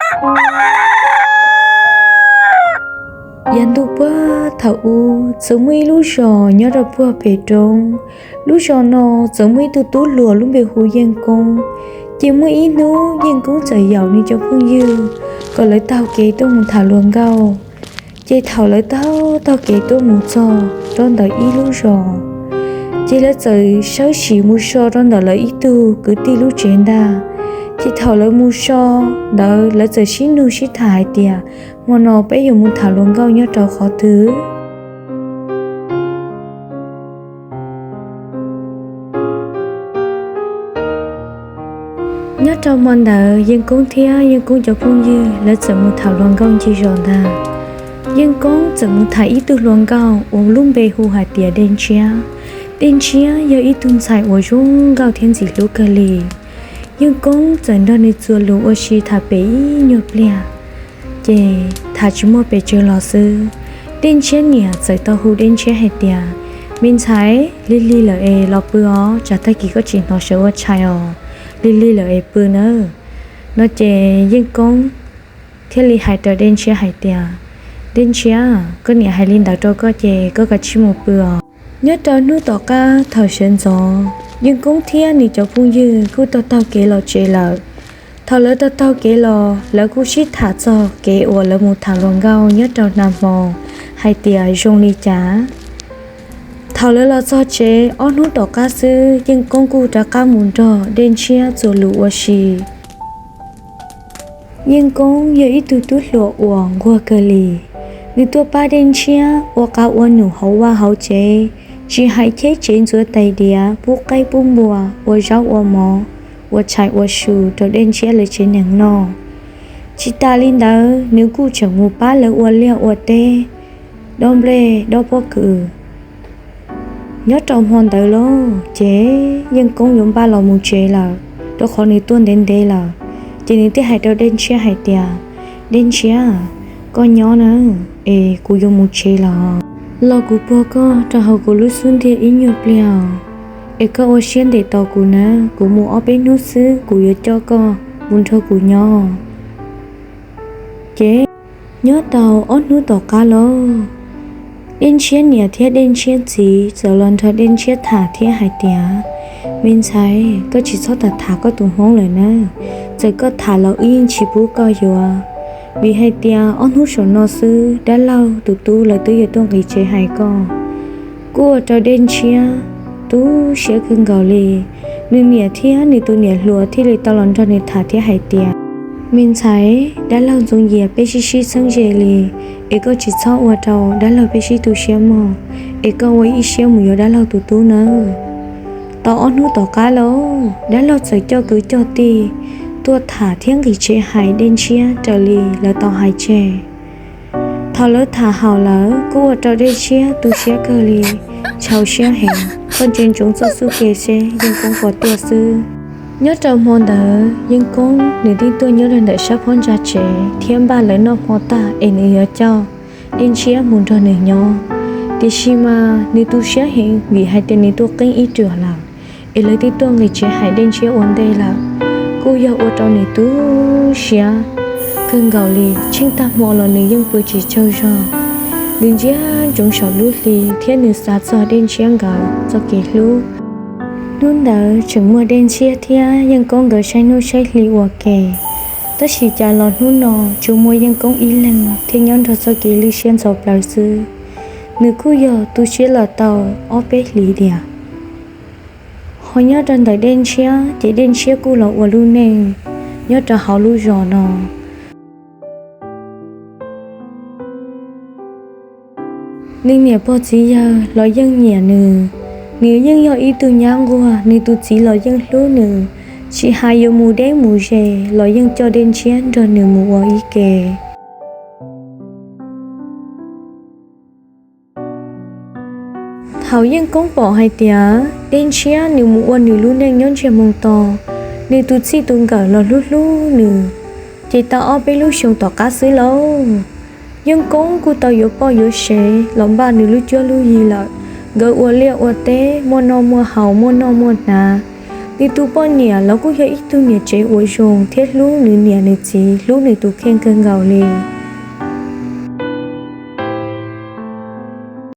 Yav ntuj puag thaum ub txawm muaj ib lub zos nyob rau puag pem roob. Lub zos no txawm muaj ib tug tub hluas lub npe hu Yeej Koob. Ces muaj ib hnub Yeej Koob txawm yaum nws cov phooj ywg kom lawv taug kev tuaj mus tham hluas nkauj. Ces thaum lawv taug taug kev tuaj mus txog rau ntawm ib lub zos, ces lawv txawm sawv tsees mus so rau ntawm lawv ib tug kwv tij lub tsev ntag. Ces thaum lawv mus so ntawd lawv txawm sib nug sib tham hais tias, hmo no peb yuav mus tham hluas nkauj nyob rau qhov twg? Nyob rau hmo ntawd Yeej Koob thiab Yeej Koob cov phooj ywg lawv txawm mus tham hluas nkauj ncig zos ntag. Yeej Koob txawm mus tham ib tug hluas nkauj uas lub npe hu hais tias Dej Ntshiab. Dej Ntshiab yog ib tug ntxhais uas zoo nkauj thiab ntxim hlub kawg li. Yeej Koob txawm nrog nws txuas lus ua si tham pem ib nyuag pliag, ces tham tsis muaj pes tsawg los xwb, Dej Ntshiab niam txawm tau hu Dej Ntshiab hais tias, me ntxhais, lig lig lawm es los pw os, tsam tag kis koj tsis hnov sawv ua tshais os, lig lig lawm es pw nawb. No ces Yeej Koob thiaj li hais rau Dej Ntshiab hais tias, Dej Ntshiab, koj niam hais li ntawd rau koj ces koj kav tsij mus pw os. Nyob rau hnub tom qab thaum sawv ntxov, Yeej Koob thiab nws cov phooj ywg kuj taug taug kev los tsev lawm. Thaum lawv taug taug kev los lawv kuj sib tham txog kev uas lawv mus tham hluas nkauj nyob rau nag hmo hais tias zoo li cas. Thaum lawv los txog tsev ob hnub tom qab xwb Yeej Koob kuj rov qab mus nrog Dej Ntshiab txuas lus ua si. Yeej Koob yog ib tug tub hluas uas nquag kawg li. Nws tuaj pab Dej Ntshiab ua qav ua num hauv vaj hauv tsev, tsis hais cheb tsev ntxuav tais diav, pub qaib pub npua, ua zaub ua mov, ua tshais ua su rau Dej Ntshiab lawv tsev neeg noj. Tsis tas li ntawd nws kuj tseem mus pab lawv ua liaj ua teb, dob nplej dob pob kws. Nyob rau hmo ntawd los ces Yeej Koob yuav npaj los mus tsev lawm, rau qhov nws tuaj ntev ntev lawm. Ces nws thiaj hais rau Dej Ntshiab hais tias, Dej Ntshiab, koj nyob na, es kuv yuav mus tsev lawm. Los kuv puag koj rau hauv kuv lub xub ntiag ib nyuag pliag, es koj ua siab ntev tos kuv na, kuv mus ob peb hnub xwb kuv yuav coj koj mus nrog kuv nyob. Ces nyob tau ob hnub tom qab los, Dej Ntshiab niam thiab Dej Ntshiab txiv txawm los nrog Dej Ntshiab tham thiab hais tias, me ntxhais, koj tsis txhob tham tham koj tus hmoob lawm na, txawm koj tham los wb yeej tsis pub koj yuav. Vim hais tias ob hnub saum no xwb dab laug tus tub lawv twb yuav tuaj nqis tsev hais koj. Kuj ua rau Dej Ntshiab tu siab kawg nkaus li. Nws niam thiab nws tus niam hluas thiaj li tau los nrog nws tham thiab hais tias, me ntxhais, dab laug Ntxoov Yias peb sib sib txheeb ze li, es koj tsis txhob ua rau dab laug peb sib tu siab mog, es koj ua ib siab mus yuav dab laug tus tub nawb. Tau ob hnub tom qab los dab laug txawm coj kwv coj tij tuaj tham thiab nqis tsev hais Dej Ntshiab raws li lawv tau hais tseg. Thaum lawv tham haum lawm kuj ua rau Dej Ntshiab tu siab kawg li, txhau siab heev. Koj ntsia ntsoov txoj xub ke seb Yeej Koob puas tuaj xwb. Nyob rau hmo ntawd Yeej Koob nws twb tuaj nyob rau ntawm sab phab ntsa tsev thiab npaj lawv noj hmo tag es nws yuav coj Dej Ntshiab mus nrog nws nyob. Tiam sis mas nws tu siab heev vim hais tias nws tuaj qeeb ib ruam lawm, es lawv twb tuaj nqis tsev hais Dej Ntshiab ua ntej lawm. Kuj yog ua rau nws tu siab kawg nkaus li, tsheej tag hmo los nws yeej pw tsis tsaug zog. Nws ntsia ntsoov saum lub hli thiab nws xav txog Dej Ntshiab nkawd txoj kev hlub. Hnub ntawd tseem muaj Dej Ntshiab thiab Yeej Koob nkawd saib hnub saib hli ua ke, tab sis cas los hnub no tsuas muaj Yeej Koob ib leeg thiab nyob nrog txoj kev lwj siab ntxhov plaws xwb. Nws kuj yog tu siab los tau ob peb hlis tiag. Ho nyob rau ntawm Dej Ntshiab ces Dej Ntshiab kuj los ua lub neej nyob rau hauv lub zos no. Nws niam pog txiv yawg los yeej nyiam nws. Nws yeej yog ib tug nyab nquag, nws tus txiv los yeej hlub nws. Tsis hais yuav mus deb mus ze los yeej coj Dej Ntshiab nrog nws mus ua ib ke. Thaum Yeej Koob pom hais tias Dej Ntshiab nws mus ua nws lub neej nyob ntsiag moo to, nws tus txij tus nkawm los hlub hlub nws, ces tau ob peb lub xyoo tom qab xwb lauj, Yeej Koob kuj tau yuav poj yuav sev los npaj nws lub cuab lub yig lawm. Nkawd ua liaj ua teb, muaj noj muaj haus, muaj noj muaj hnav. Nws tus poj niam los kuj yog ib tug niam tsev uas zoo thiab hlub nws niam nws txiv, hlub nws tus kheej kawg nkaus li.